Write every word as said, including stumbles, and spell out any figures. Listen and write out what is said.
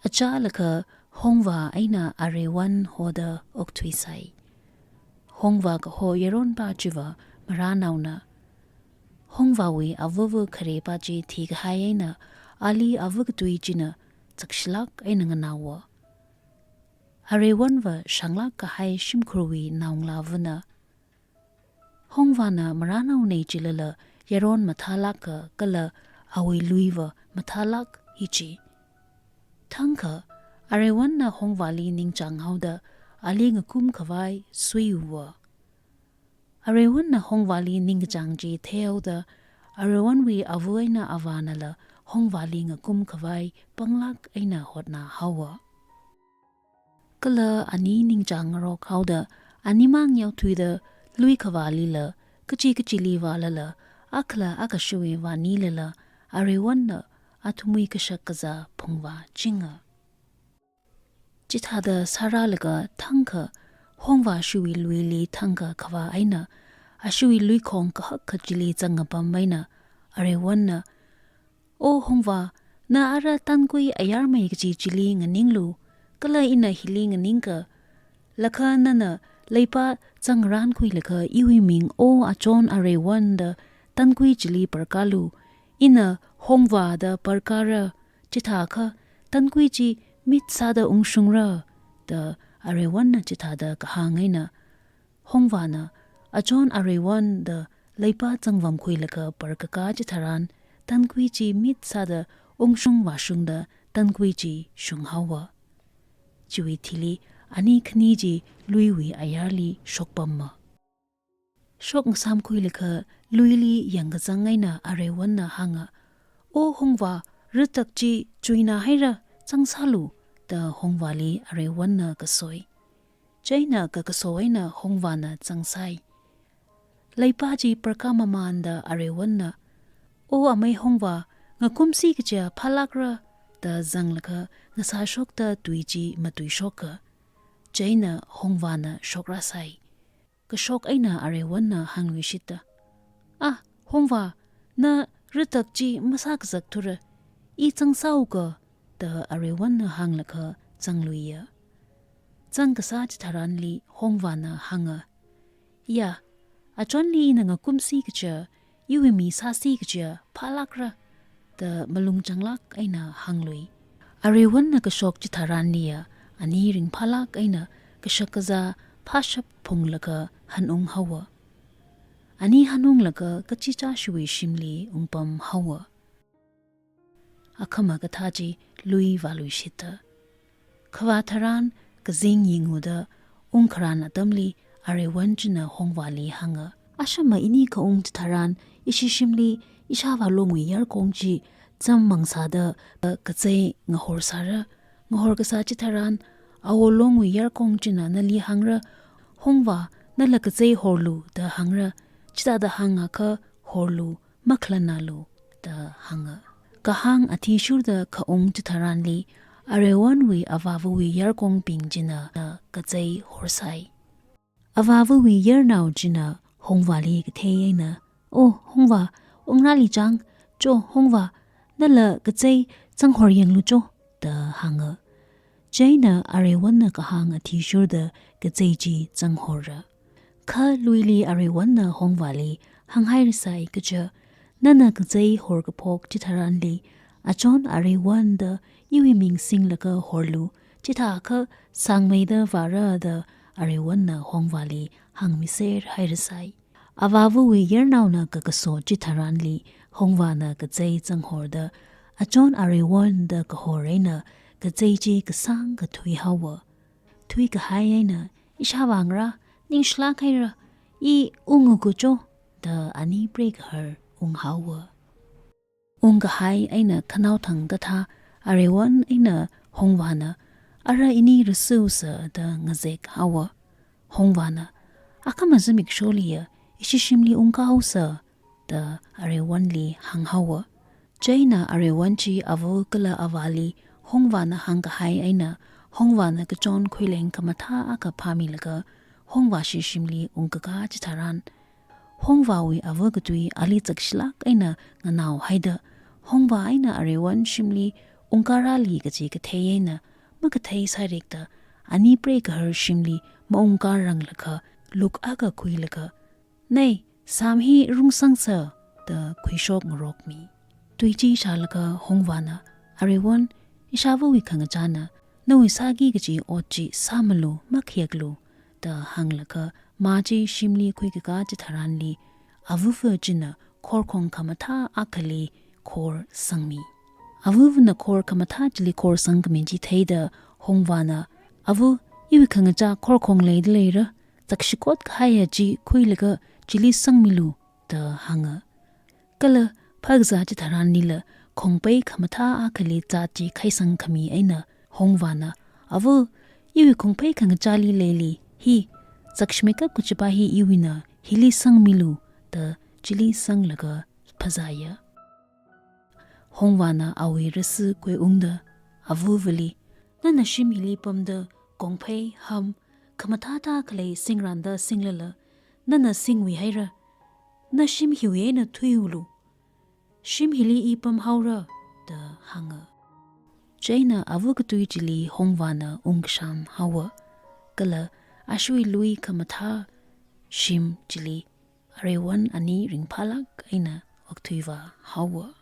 Achālakha Hongva eina Arewan hoda okthuisai. Hongva kaho yaronpa chiva maranaona. Hongvawui avava kharepa chi thikahai eina ali ava katui china chakshilāk eina nganaowa. Arewanva shanglāk kahai shimkhurwui naongalāvana. Hongvana maranaonei chilala yaron mathālāka kala awui luiva mathālāk hi chi. Thangkha Arewanna Hongvali ningchāng haoda ali ngakum khavai suiuwa. Arewanna Hongvali ningkachāng chi theihaoda Arewanwui ava eina avanala Hongvali ngakum khavai panglāk eina hotnā haowa. Kala ani ningchāng ngarok haoda animang yaothuida lui khavālila, kachi kachili vālala, akhala akashiwui vānilala, Arewanna athumwui kashak kazā phungvā chinga. Chithāda sārālaga thangkha Hongva ashiwui luili thangkha khavā eina, ashiwui luikhong kahak kachili zangapam eina, Arewanna, O Hongva, na ara tankui ayarmei kachi chili nganinglu, kala ina hili nganingka. Lakha nana leipa zangrankhuilaga iwui ming O Achon Arewan da tankui chili parkalu, ina Hongva da parkara, chithākha tankui chi mit sāda ungshungra, da Arewanna chithāda kahāng eina, Hongvana Achon Arewan da leipa zangvamkhuilaga parkaka chitharan tankui chi mit sāda ungshung vāshungda tankui chi shunghaowa. Chiwui thili ani khani chi luiwui ayarli shokpamma. Shok ngasāmkhuilaga luili yangkazang eina Arewanna hānga, O Hongva, ratak chi chuina haira, zangsālu, da Hongvali Arewanna kasoi. Chieina kakaso eina Hongvana zangsai. Leipa chi parka mamānda Arewanna, O amei Hongva, ngakumsi kaja phālākra, da zanglaga ngasāshokta tui chi matuishoka. Chieina Hongvana shokrasai. Kashok eina Arewanna hāngluishitta, A Hongva, na ratak chi masākazakthura, i zangsāuka, da Arewanna hānglaga zangluiya. Zangkasā chitharanli Hongvana hānga, Ya, Achonli ina ngakumsi kaja, iwui mi sāsi kaja phālākra, da malung changlāk eina hānglui. Arewanna kashok chitharanliya ani ringphālāk eina kashak kazā phāshap phunglaga hanunghaowa. Ani hanunglaga kachichāshiwui shimli ungpamhaowa. Akhama kathā chi lui vāluishitta. Khavā tharan kazing yinguda ungkharan atamli Arewan china Hongvali hānga, Ashama ini kaung chitharan ishi shimli ishāvā longwui yarkong chi zam mangsāda kazei ngahorsāra. Ngahorkasā chitharan awo longwui yarkong china nali hāngra, Hongva, nala kazei horlu, da hāngra. Chithāda hāngakha horlu, makhalanālu, da hānga. Kahāng athishurda kaung chitharanli Arewanwui avāvawui yarkongbing china kazei horsai. Avāvawui yarnao china Hongvali kathei eina, O Hongva, ungrāli chang, cho Hongva, nala kazei zanghor yanglu cho, da hānga. Chieina Arewanna kahāng athishurda kazei chi zanghorra. Kha luili Arewanna Hongvali hānghairasai kaja, Nana kazei horkaphok chitharanli Achon Arewan da iwui ming singlaga horlu, chithākha sāngmeida vāra, da Arewanna Hongvali hāngmiser hairasai. Avāvawui yarnaona kakaso chitharanli Hongvana kazei zanghorda Achon Arewan da kahor eina kazei chi kasāngkha thuihaowa. Thuikahai eina, Ishāvā ngarā, ningshilāk haira, i ungu kucho, da ani preigahar unghaowa. Ungkahai eina khanaothang kathā Arewan eina Hongvana, Ara ini rasusa, da ngazekhaowa. Hongvana, Akhama zimiksholiya ishi shimli ungkāhaosa, da Arewanli hānghaowa. Chieina Arewan chi ava kala avāli Hongvana hāngkahai eina Hongvana kachon khuileng khamathā akha phāmilaga Hongvashi shimli ungkakā chitharan, Hongvawui ava katui ali chakshilāk eina nganaohaida, Hongva eina Arewan shimli ungkārāli kaji kathei eina makathei sārik da, ani preigahar shimli maungkārranglakha, luk akha khuilaga, "Nei, sām hi rungsangsa," da khuishokngarokmi. Tui chi shālaga Hongvāna, "Aruivon, ishāvawui khangachāna, nawui sāki kaji ot chi sāmalu, makhayaklu," da hānglaga, mā chi shimli khuikakā chitharanli, avava china khorkhong khamathā akhali khorsangmi. Avavana khor khamathā chili khorsangkhami chi theida Hongvāna, "Ava, iwui khangachā khorkhong leida leira, zakshikot kahaiya chi khuilaga chili sangmilu," da hānga. Kala phakazā chitharanlila khongpei khamathā akhali zat chi khaisangkhami eina Hongvāna, "Ava, iwui khongpei khangachāli leili, hi, zakshimekap kachipa hi iwuina, hili sangmilu," da chili sanglaga phazāya. Hongvāna awui rasi khuiungda avavali, "Nana shim hili pamda kongphei, ham, khamathāthā khalei singranda singlala, nana singwui haira. Na shim hiwui eina thuiulu. Shim hili i pamhaora," da hānga. Chieina ava katui chili Hongvāna ungkashām haowa. Kala ashui lui khamathā shim chili aruivon ani ringphālāk eina okthuivā haowa.